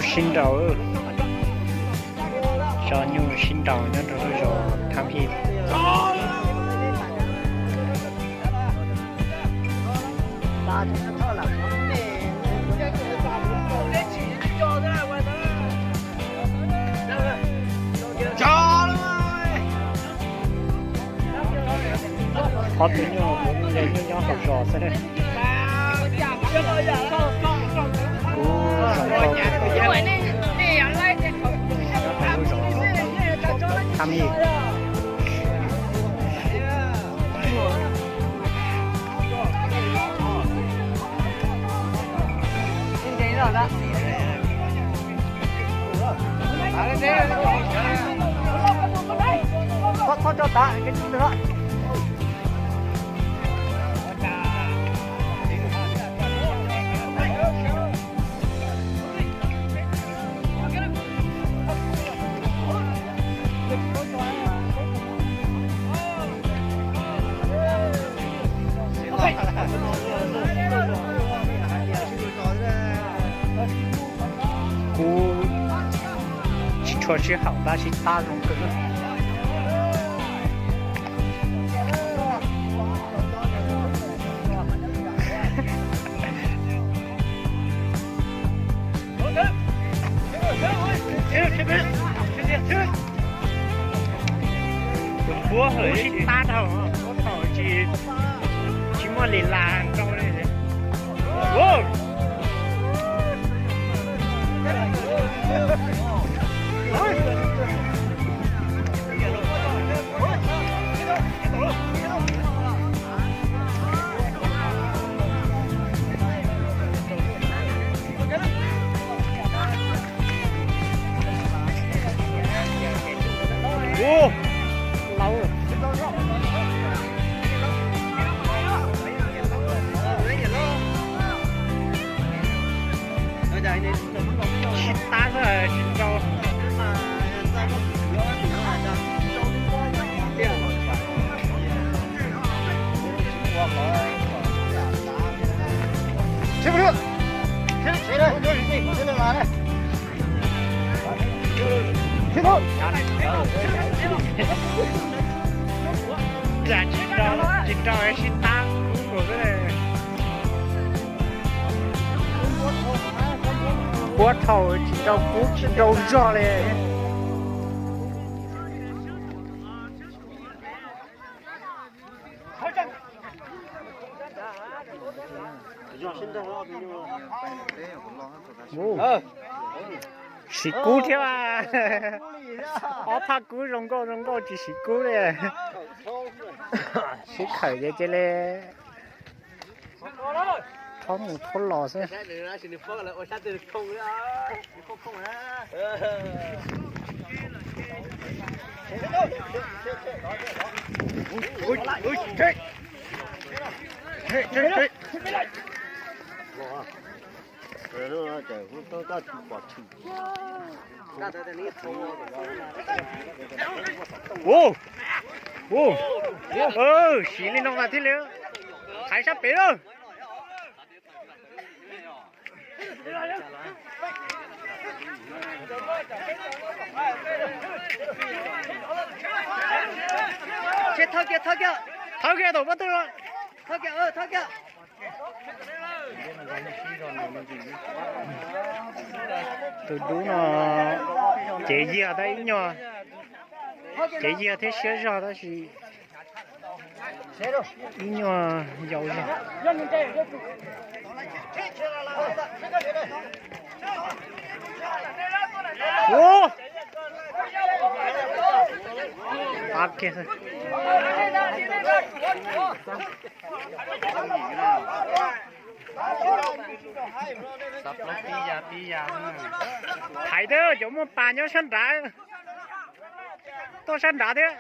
Sib nraus, tso nyuj sib nraus nyob rau lub zos Thab Hij. Qhov tus nyuj, tus nyuj nyob hauv zos xwb na. Kuv zoo nkauj. Thab Hij. Kuv tsis tshua sib haum tab sis tab zoo kawg. Tus puab sib tab dhau, puab thaum tsis, tsis muaj li las rau li. Ua, laus. Sib tab xwb tsis nrau. Tsis nrau, tsis nrau sib tab kub nkaus xwb. Puab thaum tsis nrau kub tsis nrau zog li. Siv kub thiab. Ob phaj kub zoo nkauj zoo nkauj tsis siv kub li. Sib khawm ces cia li thob mus thob los xwb. Ua, ua, siv li no mas thiaj li thaiv sab pem lawm. Thawb kiag, thawb kiag, thawb kiag, thawb kiag. Tus dub no cev yiag tab ib nyuag, cev yiag thiab siab zog tab sis ib nyuag yau zog. Ua, ab kiag. Thaiv thiab, cov muaj pas nyob sab nrad, tuaj sab nrad thiab.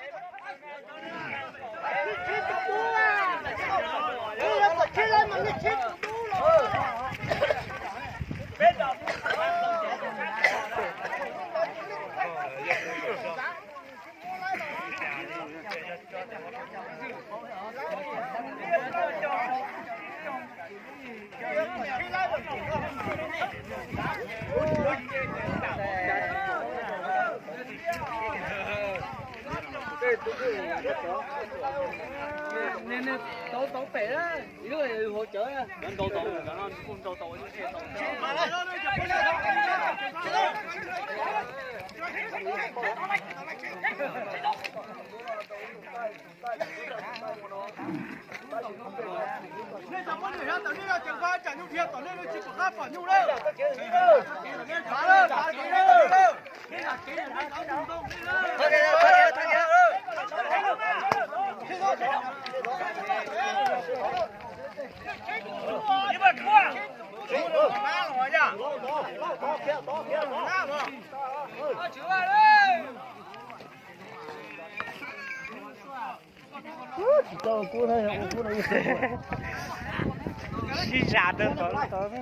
Sib zam rau tom tod.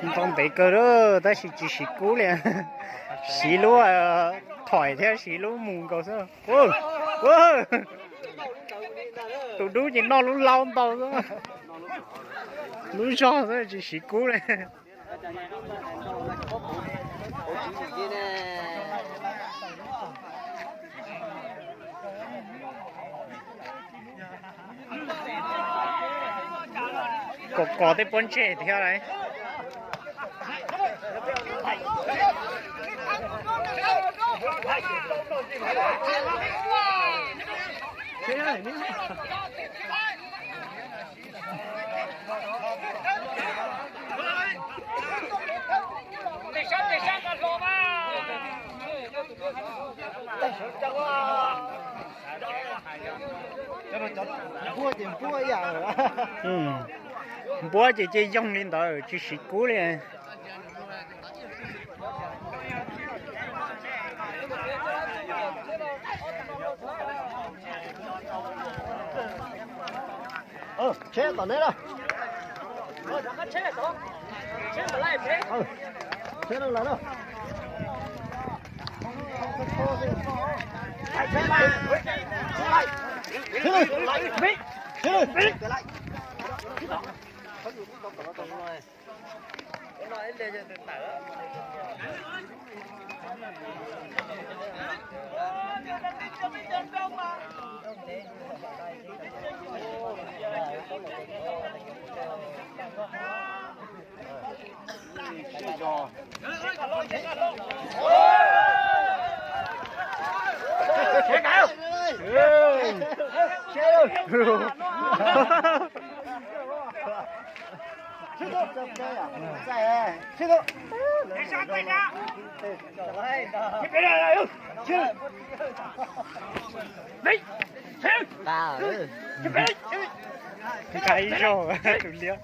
Ntoo ntev kawg lawm tab sis tsis siv kub li. Siv lub thoim thiab siv lub mus nkaus xwb. Tus dub ces noj lub laub ntau xwb. Lub zog xwb tsis siv kub li. Kom kov tej pob ntseg thiab lauj. Npuab ces cia yoog li ntawd tsis siv kub li. Tsheb tom neb na. Tsheb lawm na. Nqa ib zaug tus liab.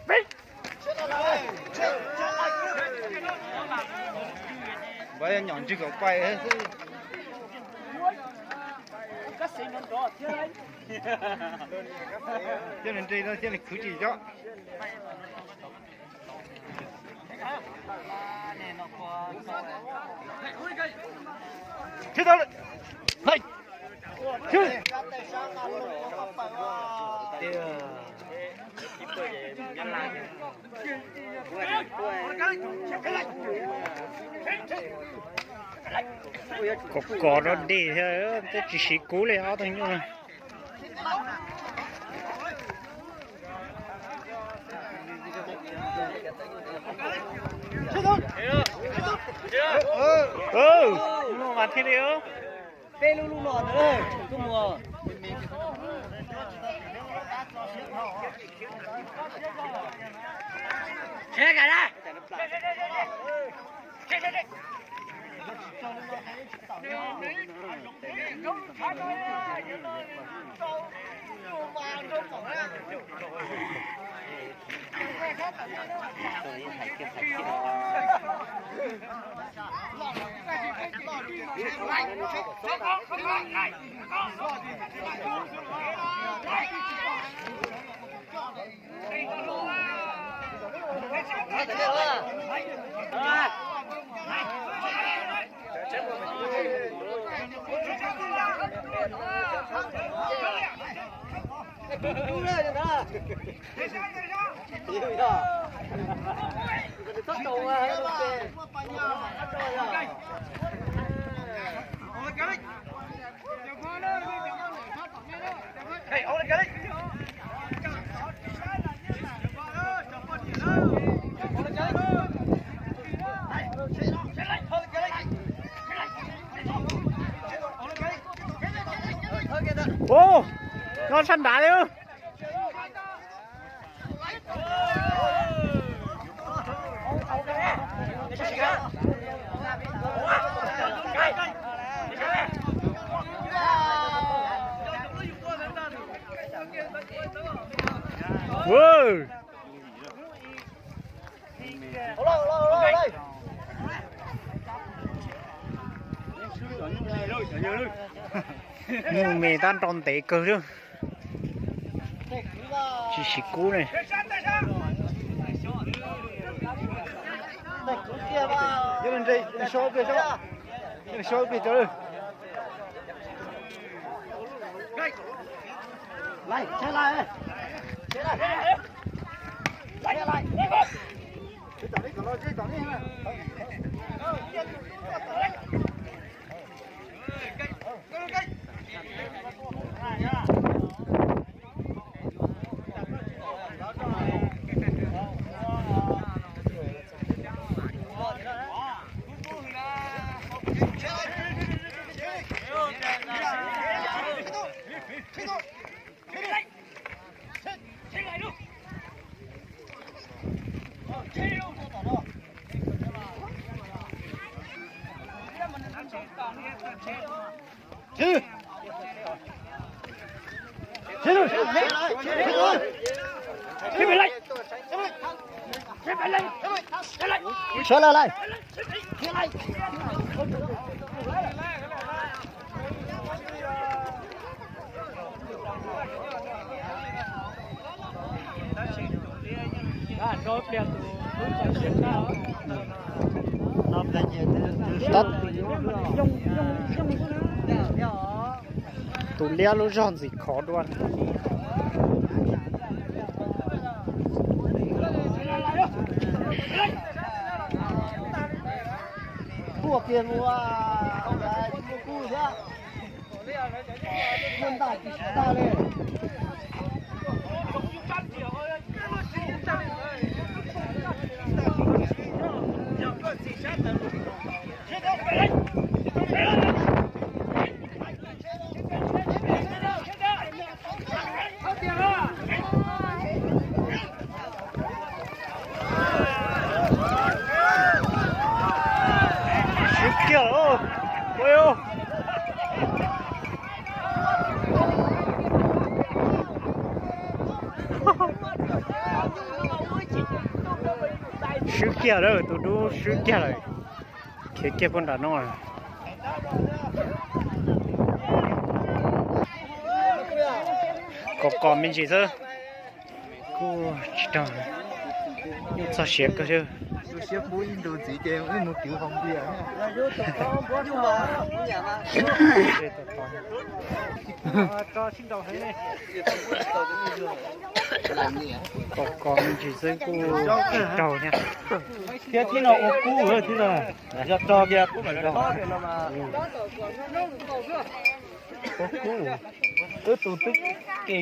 Npawg nyom ntswg kom pais xwb. Thiab nws nres no thiab nws khwv tsis nco. Kov kov rau dej thiab, twb tsis siv kub li ob tug nyuj. Mas thiaj li. Peb lub lub no ntawd, koj mus. Ua, nyob sab nrad li. Nyuj me tab nrau ntev kawg li. Tsis siv kub ne. Sawv lawm lauj. Tus liab lub zog ntxim khov dua. Kuj kiag mus, kuj thiab. Kuj ntaj tsis tag li. Swb kiag lawm. Swb kiag lawm, tus dub swb kiag lawm. Khiav kiag puag nram no. Kom kom me ntsis xwb. Kuj tsis raug, nyuj txog siav kawg xwb. Kom kom me ntsis xwb kuj tsis raug thiab. Thiab tib no ua kub thiab, yog raug tiag kub mam raug. Ua kub, wb tus twb ke.